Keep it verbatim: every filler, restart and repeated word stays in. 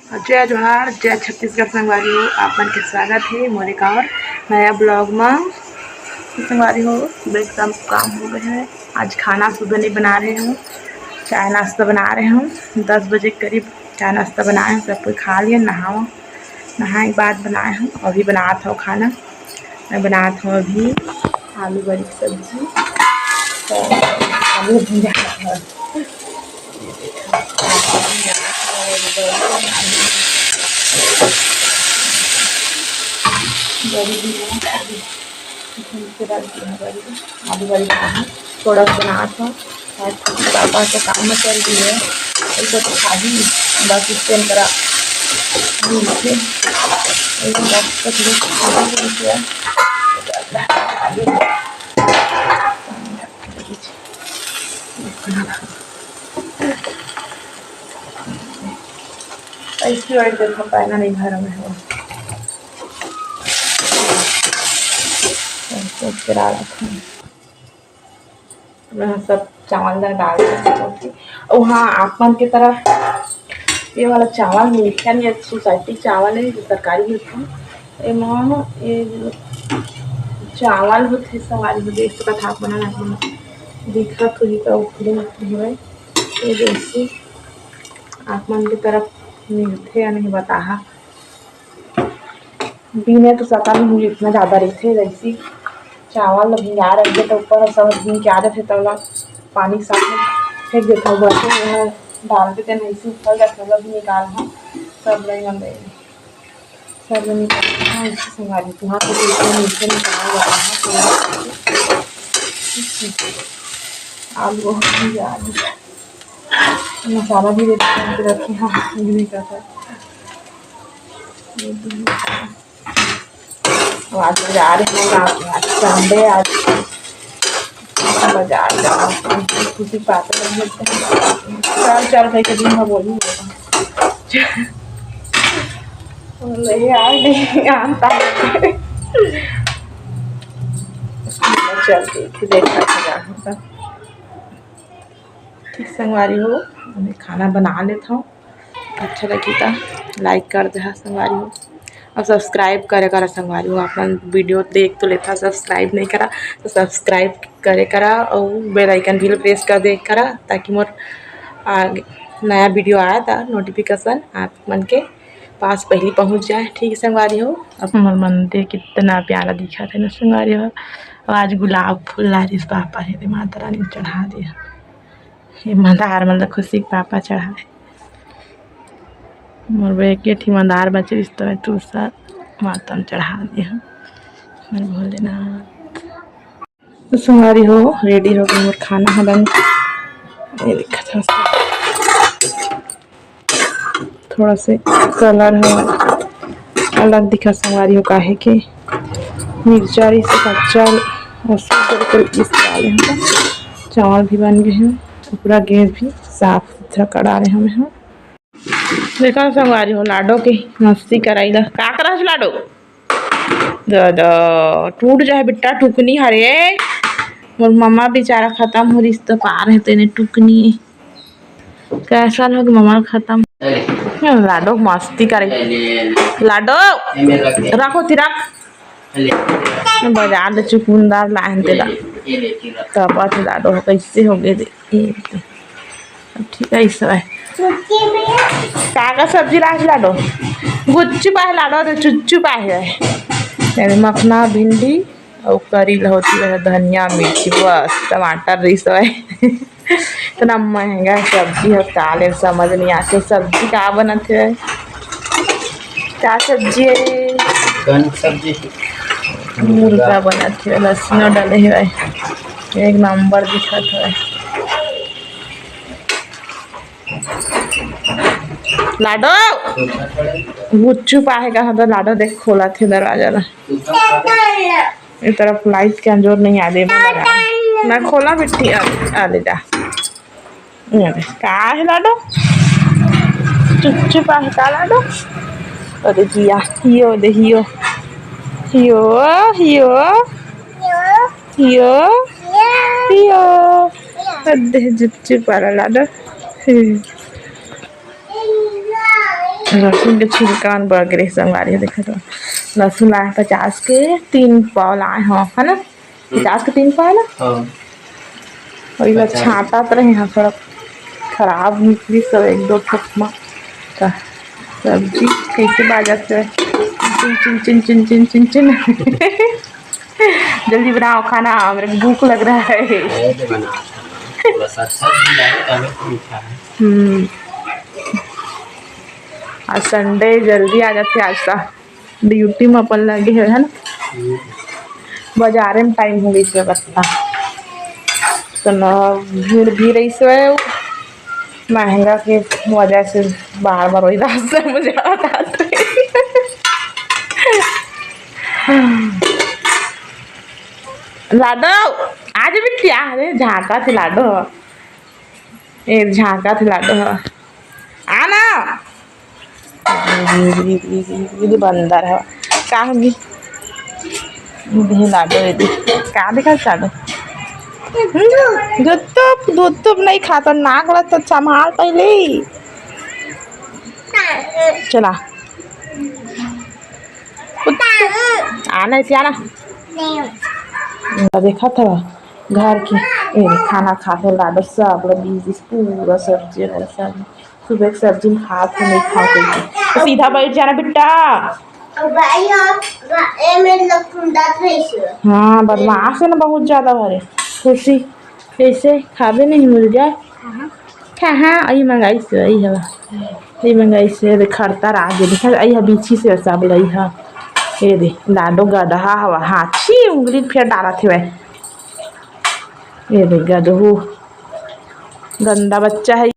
जय जोहार, जय छत्तीसगढ़ संगवारी हो, आप मन के स्वागत हे मोर एक और नया vlog म। संगवारी हो, सुबह एकदम काम हो गए हे। आज खाना सुबह नहीं बना रहे हूँ, चाय नाश्ता बना रहे हूँ। दस बजे के करीब चाय नाश्ता बनाए हूँ, सब कोई खा लिए, नहाओ, नहाए के बाद बनाए हूँ। अभी बनात हूँ खाना, मैं बनात हूँ अभी आलू बड़ी की सब्जी, तो आलू भुंजा। आलू बड़ी बनाना, थोड़ा सा बनात हूँ। आज पापा के काम में चल रही है, ऐसा तो खाही, बाकी स्टैंड करा मिलते। ऐसी वाली देखो, पायना नहीं भरा में हो। ऐसे करा रखा है। मैं सब चावल ला डाल देती हूँ। और हाँ, आप मन के तरफ ये वाला चावल मिलता नहीं है, सोसाइटी चावल है, जो सरकारी मिलता है। एमा ये जो चावल होथे, संगवारी हो, देख सकत हा, आप मन ला दिखत होही त उखरे उखरे हवय। ये जैसे आप मन के तरफ मिलथे या नहीं, बताहा। बीने तो सकल नहीं, इतना ज़्यादा रहिथे। जैसे चावल ला भिंगा रहिथे, तो ऊपर सब भींग के आ जाथे, त ओला पानी के साथ में फेंक देथव। बचे ओला डाल देथे, नहीं से उखल जाथे, ओला भी निकाल, हाँ, सब ला निकाल दे। सब ला निकाल, हाँ, इसे संगवारी, तुहां तो बिल्कुल नीचे निकाल देता है। आलू हो गया, आलू। मसाला भी रेडी करके रखे हैं, ये भी करता है। ये भी। अब आज बाजार है ना, आज संडे, आज बाजार जाना है। खुशी पाते हैं, चल, चल, कहीं कभी मैं बोलूँ। बोले, यार, नहीं, आम ताम। चल, ठीक है, देखा था, ठीक, संगवारी हो, मैं खाना बना लेता हूँ। अच्छा लगी त like कर देहा संगवारी हो, और subscribe करे करा संगवारी हो। अपन video देख तो लेथा, subscribe नहीं करा तो subscribe करे करा, और bell icon भी press कर दे करा, ताकि मोर आगे नया video आए त notification आप मन के पास पहली पहुँच जाए। ठीक है संगवारी हो, अब हमर मंदिर कितना प्यारा दिखत है ना संगवारी हो। और आज गुलाब फूल लारिस पापा हे, माता रानी चढ़ा दिया। ये मंदार मन ल खुशी के पापा चढ़ाए। मोर बेके ठी मंदार बचे रिस, तो मैं तुलसा माता में चढ़ा दे हूँ। मोर भोलेनाथ। तो संगवारी हो, रेडी हो गए मोर खाना ह बन। ये देखा था, थोड़ा से कलर ह अलग दिखा संगवारी हो, काहे के मिर्चा रही से कच्चा, और सब करके इस डाले हम। चावल भी बन गए हैं, पूरा गैस भी साफ सुथरा करा रहे हम। देखा संगवारी हो, लाडो के मस्ती कराई ला। का करा लाडो? दादा, टूट जाए बेटा टुकनी हरे। मोर मम्मा बेचारा खत्म हो रिस त पार है तेने टुकनी। कैसा लोग मम्मा खत्म। लाडो मस्ती करे। लाडो, रखो तिरक। बाजार ले चुकुंदर लाहन तेला। तब बात लाडो कैसे हो गए दे। ये दे। अब ठीक है, इस है। का का सब्जी लाए लाडो? गुच्चू पाए लाडो, तो चुच्चू पाए है। यानी मखना, भिंडी और करी ला होती है, धनिया, मिर्ची, बस टमाटर रही है। इतना महंगा सब्जी है, का ले समझ नहीं आते। सब्जी का बनत है? का सब्जी है? कौन सब्जी? मुर्गा बनत है, लहसुन डाले है, एक नंबर दिखत है। लाडो, गुच्चू पाहे का हदा लाडो, देख खोला थे दरवाजा ला। ये तरफ लाइट के अंजोर नहीं आ दे, मैं लगा। मैं खोला बिट्टी, आ, आ ले जा। ये दे, का है लाडो? चुच्चू पाहे का लाडो? अरे जिया, हियो दे, हियो। हियो, हियो। हियो, हियो। अरे चुच्चू पाला लाडो। हम्म। लहसुन के छिलका मन बड़ गिरे संगवारी, देखत हो। लहसुन लाए पचास के तीन पाव लाए हो, है ना? पचास के तीन पाव ना? हाँ। वही ला पचास। छांटत रहे हैं, थोड़ा खराब निकली सब एक दो ठोक मा। त सब्जी कैसे बाजत हे? चिन, चिन, चिन। जल्दी बनाओ खाना, मेरे को भूख लग रहा है। अरे, तो बना खाना। बस अच्छा से जाए, तभी तो मीठा है। हम्म। आज Sunday जल्दी आ जाते आज ता। Duty में अपन लगे हे, है ना? हम्म। बाजारे में time हो गई से बता। तो ना भीड़ भी रही से, महंगा के वजह से बार-बार वही रास्ता में जावत आत हे। लाडो, आज भी क्या है? झांकत हे लाडो। ए, झांकत हे लाडो। आ ना। ये बंदर है। का होगी? ये लाडो, ये दे। का दिखा लाडो? गुत्तुप, गुत्तुप नहीं खाता, नाक ला तो संभाल पहले। चला। आ ना, इसे आ ना। देखा था घर के, ए, खाना खा के लाडो सब ला बीस, पूरा सब्जी वाला सब। सुबह के सब्जी में खात हे, नहीं खात हे। तो सीधा बैठ जाना बेटा। भाई, हाँ, ए में लखुंदा थे इसे। हाँ, बदमाश है ना बहुत ज्यादा। अरे खुशी, कैसे खाबे नहीं मिल जाए? हाँ, हाँ, आई मंगाई से, आई हवा। आई मंगाई से, रे खरता रागे, देखा, आई हा बीछी से सब लई हा। ये दे, लाडो गदहा हवा, हाथी उंगली फेर डालत हवे। ये दे, गदहू, गंदा बच्चा है।